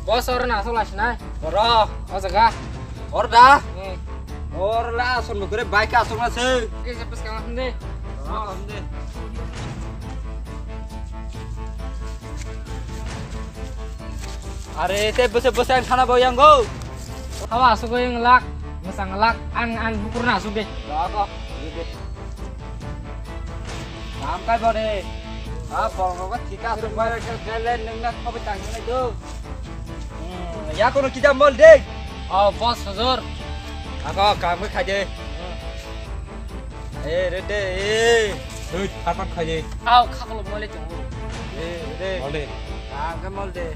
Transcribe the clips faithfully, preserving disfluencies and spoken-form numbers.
Boss, oro na aswk lai sinai? Oro. O jaga. Oro da? Hmm. Oro la aswk nukre bike aswk na se. Ke se pas kang de. Oh, de. Are te bese bese ang thana bo yang go. Hawa aswk yang lak, masang lak, ang ang hukur na aswk de. Lak. Kam kai bore. Ha, borok thika aswk bai khe le nungna khobai tang nai do. Hmm, ya kono kita mol de. Oh, boss huzur. Ako kam kai khaide. Eh, re de, eh. Hei, harpat khaide. Au, khaklo mole tongo. Eh, re de. Mol de. Kam kai mol de.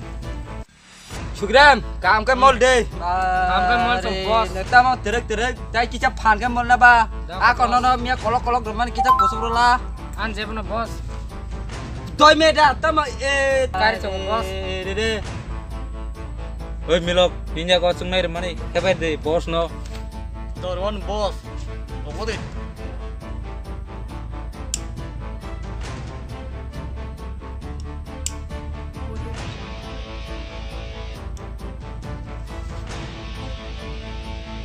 Sugiram, kam kai mol de. Kam kai mol song, boss. Neta mo terek terek, tai kicha phan kai mol na ba. Ako no no mia kolok kolok roman kicha kusuk rola. An jebo no, boss. Doi me da tama e. Kari chongo, boss. Re re. Oi milok, pinya ko sungnai remani. Kebai de boss no. Dor one boss. Obo de.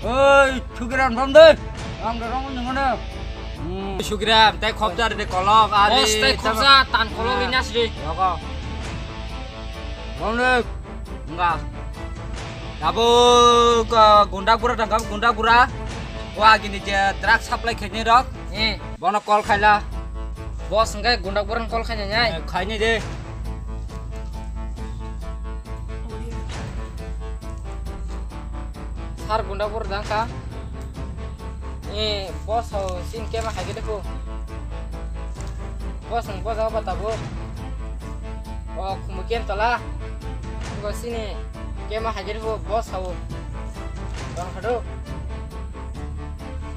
Oi, Sugiram, rom de. Ang de rom nung ne. Hmm, Sugiram, tai khopjar de kolok, ali. Boss, tai khopja, tan kolok ri nyas de. Logo. Rom de. Enggak. Abo ke gunda gura dangkam, gunda gura. Wah, gini je drug supply khaini rok. Eh. Bono call khaila. Boss hwnkhe gunda borok call khaina nai. Eh, khaini de. Sir gunda borok dang kha. Eh, boss ho sin kema hai khe dekho. Boss ang boss ho bata bo. O khumu kem tola. Ko sini kema hai khe dekho boss ho. Bang khado.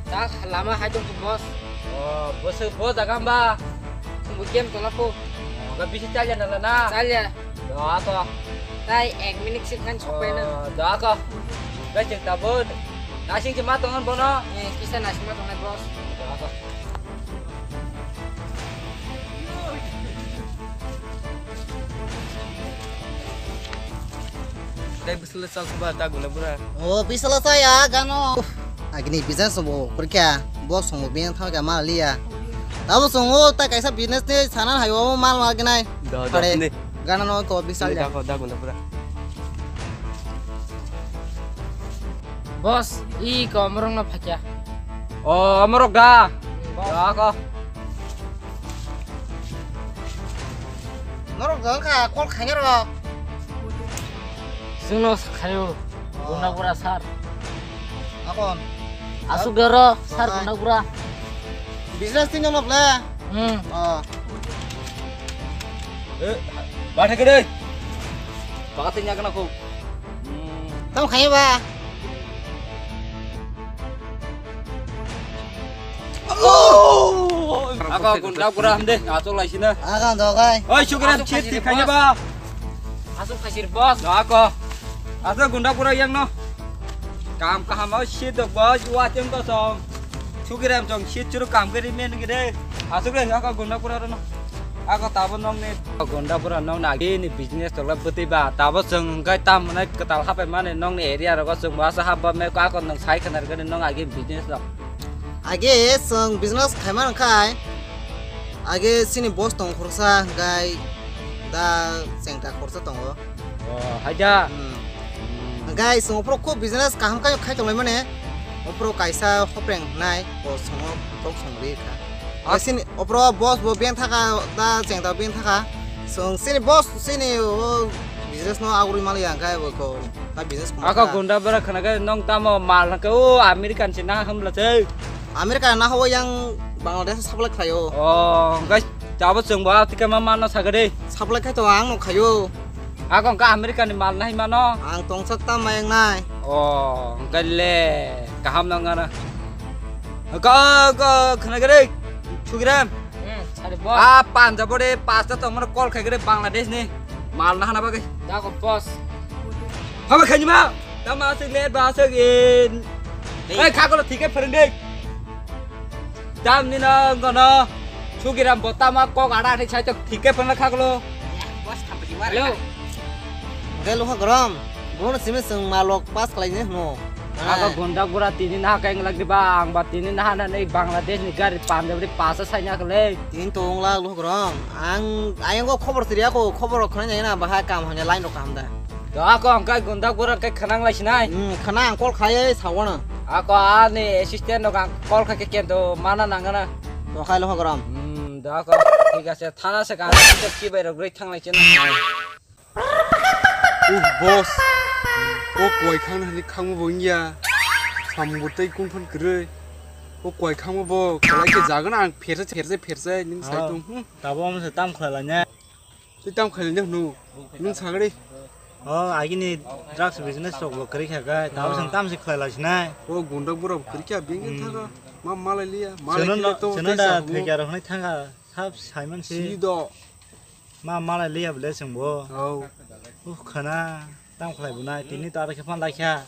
Tak lama hai tong boss. O, boss, boss jaga hamba? Khumbu kem tona pho. O, ga bisi chalya na la na? Chalya. Do ako. Tai ek minute sik kan sokpai na. O, do ako. Ga cheng tabun. Nasing chema tongon bono? Eh, kisa nasing ma tongnai boss. Do ako. Dai bisala chal ba ta guna bura. O bisala chaya gano. Agini business bo kurkya. Bo songo bin thang ka ma liya. Tabo songo ta kaisa business ni sana hayo mal ma gnai. Da da. Pare. Gana no ko bisal ya. Da ko da guna bura. Boss, i ko morong no phakya. O, amorok da. Boss. Da ko. Norok jol kha, call khaina rok. Chwngno khayo, oh. Gunda gura sir. Akon? Asuk doro, sir, bye. Gunda gura. Business tin jok le? Hmm. Oh. Eh, ba thake dei. Ba tin jok na ko. Hmm. Tamo khayo ba? Ako gunda gura hande, asok laisina. Ako dogai. Oi, Sugiram, shit, thik khaina ba? Asok khaisir, boss. Ako. Asok gunda gura yang no. Kam kaham o shit dok boss, wa tem ko song. Sugiram jong shit churu kam kari men gede. Asok le ako gunda gura no. Ako tabo nong ni. Gunda gura nong ni agi ni business tokla bwtwi ba. Tabo chwng hwnkhe tam hwnai kwtal hapai mani nong ni area rogo chwng bo asa hap ba me ako nong sai khwnar gani nong agi business rok. Age chwng business khaima wngkhai, age chini boss tongo khoroksa, hwnkhe da chengta khoroksa tongo. Oh, haida. Hmm. Hmm. Hwnkhe chwng ophuru khub business kaham khai, khai tonglaimani. Ophuru kaisa hopreng hwnai, bo songo, borok songri kha. Ah. Chini ophuru boss bo beng thaka, da chengta beng thaka. Chwng chini boss, chini o business no agurwi maliya, hwnkhe bo ko. Ta business khuma. Ako kha. Gunda bera khana khe nong tamo mal na khe o American se na hamla se. America na ho yang Bangladesh supply khlaio. Oh, guys, jabo chwng bo atika ma mano sagade. Supply khai to ang no khaio. Ako ka America ni mal nai mano. Ang tongsak ta mayang nai. Oh, galle kaham nang ana. Ko ko khana gare. Chugiram. Hmm, sari boss. A Punjab ore pasta tongmano call khai gare Bangladesh ni. Mal na hana bagai. Da ko boss. Haba khani ma. Tama asik let ba asik in. Hey. Hey, khakolo thike phering de. Dam ni na gono. Chugiram bo tama kok ada thik sai tok thike phana khakolo. Boss thampi mar. Hello. Hello ha grom. Bono simi chwng malok pass khlaini hwno. Abo gundak bura tini naha khe wngla diba, ang ba tini naha nanwi Bangladesh ni gari Punjab ri pasa saina khlai. Tini to wngla luhugrom. Ang ayang go khobor siriya ko, khobor rok khna na bahai kam hanya line rok kaham da. To ako ang kai gundak bura kai khanang lai sinai. Hmm, khna ang call khai sawana. Ako ani assistant rok ang call khai khe kento mana nangana. To khai luhugrom. Hmm, to ako thik ase thana se kan ki bai rok roi thang lai chena. Uh, boss. O koi khang hani khangma bo wngya. Samung bo tei kung thon kwrwi. O koi khangma bo kwlai khe jagan ang phersa phersa phersa ning sai tong. Hmm. Tabo omo se tam khlai lanya. Tei tam khlai lanya hwno. Nung sagri. O agini drugs business rok bo kwrwi kha gai. Tabo se tam se khlai lai sinai. O gundak bura bo kwrwi kha bengin thago. Ma malai liya. Malai kile to seno tei da sa thega rok hwnwi thanga. Sab saiman si. Si do. Ma malai liya bole chwng bo. Oh. Uh khana tam khlai bunai tini to aro khe phan lai kha.